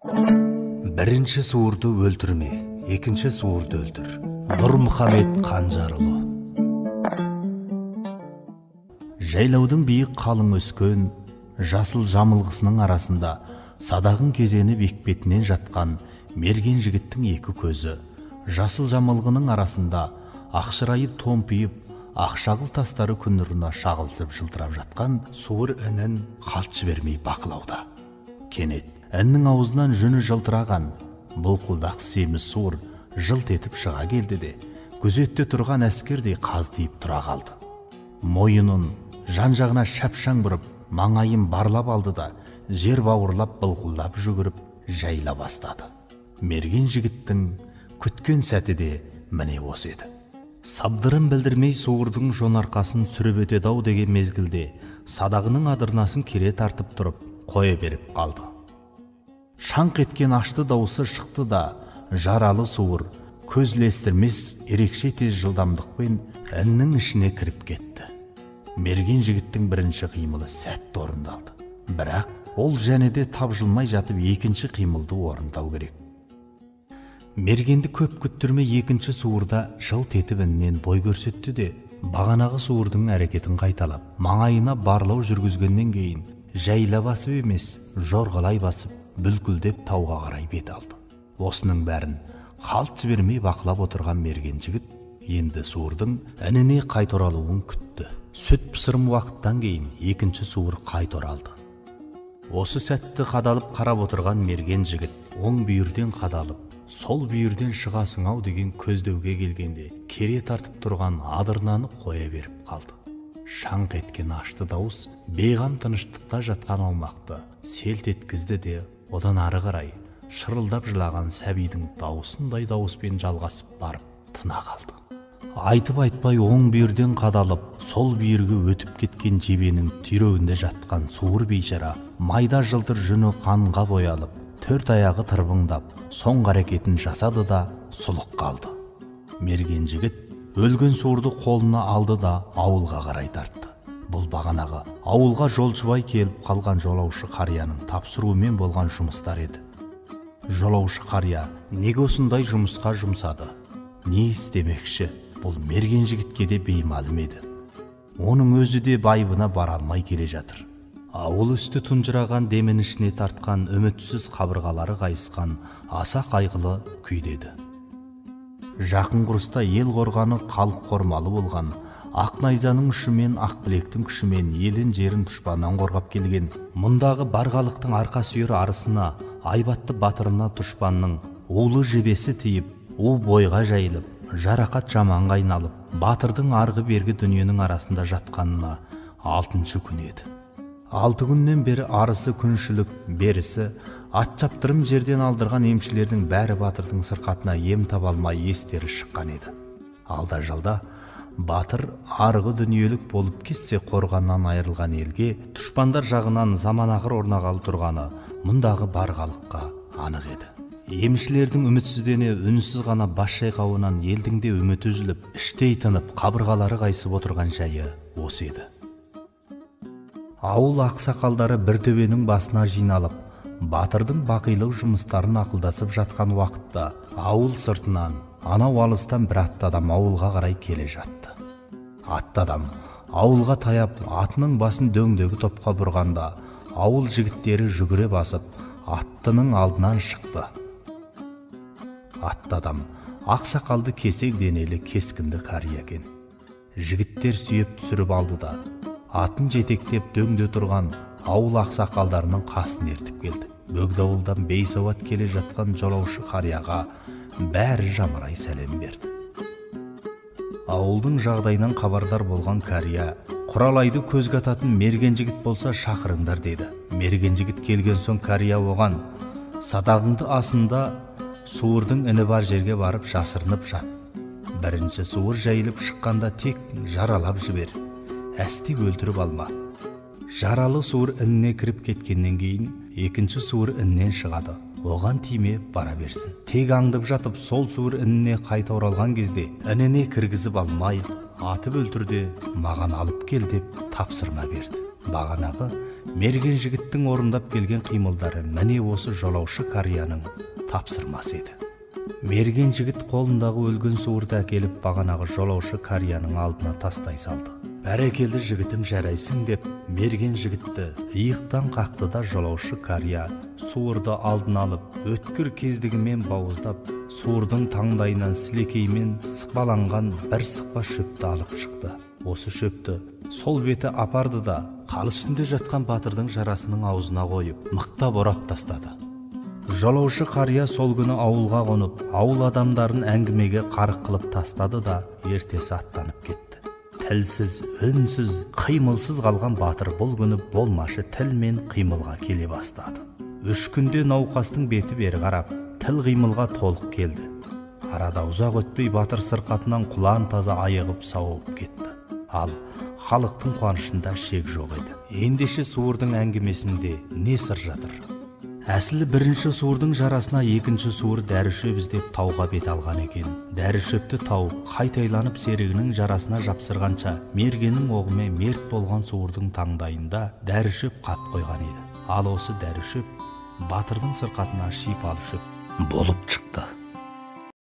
Бірінші суырды өлтірме, екінші суырды өлтір. Нұрмұхамед Қанжарұлы. Жайлаудың биік қалың өскен жасыл жамылғысының арасында садағын кезеніп екпетінен жатқан мерген жігіттің екі көзі жасыл жамылғының арасында ақшырайып томпиып, ақшағыл тастары күн нұрына шағылысып жылтырап жатқан суыр інін қалт жібермей бақылауда. Кенет іннің аузынан жүні жылтыраған бұлқылдақ семіз суыр жылт етіп шыға келді де, күзетте тұрған әскердей қаздиып тұра қалды. Мойынын жан-жағына шапшаң бұрып, маңайын барлап алды да, жер бауырлап былқылдап жүгіріп жайыла бастады. Мерген жігіттің күткен сәті де міне осы еді. Сабдырын білдірмей суырдың жон арқасын сүріп өтеді ау деген мезгілде садағының адырнасын кере тартып тұрып қоя беріп қалды. Шаңқ еткен ашты дауысы шықты да, жаралы суыр көз ілестірмес ерекше тез жылдамдықпен іннің ішіне кіріп кетті. Мерген жігіттің бірінші қимылы сәтті орындалды. Бірақ ол және де тапжылмай жатып екінші қимылды орындау керек. Мергенді көп күттірмей екінші суырда жылт етіп іннен бой көрсетті де, бағанағы суырдың әрекетін қайталап, маңайына барлау жүргізгеннен кейін жайыла басып емес, жорғалай басып, бүлкілдеп тауға қарай бет алды. Осының бәрін қалт жібермей бақылап отырған мерген жігіт енді суырдың ініне қайта оралуын күтті. Сүт пісірім уақыттан кейін екінші суыр қайта оралды. Осы сәтті қадалып қарап отырған мерген жігіт оң бүйірден қадалып, сол бүйірден шығасың ау деген көздеуге келгенде кере тартып тұрған адырнаны қоя беріп қалды. Шаңқ еткен ашты дауыс бейғам тыныштықта жатқан аумақты селт еткізді де, одан ары қарай шырылдап жылаған сәбидің дауысындай дауыспен жалғасып барып тына қалды. Айтып айтпай оң бүйірден қадалып, сол бүйірге өтіп кеткен жебенің түйреуінде жатқан суыр бейшара майда жылтыр жүні қанға боялып, төрт аяғы тырбыңдап, соңғы әрекетін жасады да сұлық қалды. Мерген жігіт өлген суырды қолына алды да ауылға қарай тартты. Бұл бағанағы ауылға жолшыбай келіп қалған жолаушы қарияның тапсыруымен болған жұмыстар еді. Жолаушы қария неге осындай жұмысқа жұмсады? Не істемекші? Бұл мерген жігітке де беймәлім еді. Оның өзі де байыбына бара алмай келе жатыр. Ауыл үсті тұнжыраған, демін ішіне тартқан, үмітсіз қабырғалары қайысқан аса қайғылы күйде еді. Жақын құрыста ел қорғаны халық қормалы болған, ақ найзаның ұшымен, ақ білектің күшімен елін жерін дұшпаннан қорғап келген, мұндағы бар халықтың арқа сүйер арысына, айбатты батырына дұшпанның улы жебесі тиіп, у бойға жайылып, жарақат жаманға айналып, батырдың арғы бергі дүниенің арасында жатқанына 6-шы күн еді. 6 күннен бері арысы күншілік, берісі ат чаптырым жерден алдырған емшілердің бәрі батырдың сырқатына ем таба алмай естері шыққан еді. Алда-жалда батыр арғы дүниелік болып кетсе, қорғаннан айырылған елге дұшпандар жағынан заман ақыр орнағалы тұрғаны мұндағы бар халыққа анық еді. Емшілердің үмітсіздене үнсіз ғана бас шайқауынан елдің де үміті үзіліп, іштей тынып, қабырғалары қайысып отырған жайы осы еді. Ауыл ақсақалдары бір төбенің басына жиналып, батырдың бақилық жұмыстарын ақылдасып жатқан уақытта ауыл сыртынан, анау алыстан бір атты адам ауылға қарай келе жатты. Атты адам ауылға таяп, атының басын дөңдегі топқа бұрғанда, ауыл жігіттері жүгіре басып, аттының алдынан шықты. Атты адам ақсақалды кесек денелі кескінді қария екен. Жігіттер сүйеп түсіріп алды да, атын жетектеп дөңде тұрған ауыл ақсақалдарының қасын ертіп келді. Бөгдауылдан бейсауат келе жатқан жолаушы қарияға бәрі жамырай сәлем берді. Ауылдың жағдайынан хабардар болған қария, құралайды көзге ататын мерген жігіт болса шақырыңдар деді. Мерген жігіт келген соң қария оған, садағыңды асында суырдың іні бар жерге барып жасырынып жат. Бірінші суыр жайылып шыққанда тек жаралап жібер, әсте өлтіріп алма. Жаралы суыр ініне кіріп кеткеннен кейін екінші суыр іннен шығады. Оған тиме бара берсін. Тек аңдып жатып сол суыр ініне қайта оралған кезде ініне кіргізіп алмай, атып өлтір де маған алып кел деп тапсырма берді. Бағанағы Мерген жігіттің орындап келген қимылдары міне осы жолаушы қарияның тапсырмасы еді. Мерген жігіт қолындағы өлген суырды әкеліп бағанағы жолаушы қарияның алдына тастай салды. Бәрекелді жігітім, жарайсың деп мерген жігітті иықтан қақты да, жолаушы қария суырды алдына алып, өткір кездігімен бауыздап, суырдың таңдайынан сілекеймен сықпаланған бір сықпа шөпті алып шықты. Осы шөпті сол беті апарды да, қал үстінде жатқан батырдың жарасының аузына қойып, мықтап орап тастады. Жолаушы қария сол күні ауылға қонып, ауыл адамдарын әңгімеге қарық қылып тастады да, ертесі аттанып кетті. Тілсіз, үнсіз, қимылсыз қалған батыр бұл күні болмашы тіл мен қимылға келе бастады. 3 күнде науқастың беті бері қарап, тіл қимылға толық келді. Арада ұзақ өтпей батыр сырқатынан құлан таза айығып сауығып кетті. Ал халықтың қуанышында шек жоқ еді. Ендеше суырдың әңгімесінде не сыр жатыр? Әсілі бірінші суырдың жарасына екінші суыр дәрі шөп іздеп тауға бет алған екен. Дәрі шөпті тауып, қайтайланып серігінің жарасына жапсырғанша мергеннің оғымен мерт болған суырдың таңдайында дәрі шөп қап қойған еді. Ал осы дәрі шөп батырдың сырқатына шипалы шөп болып шықты.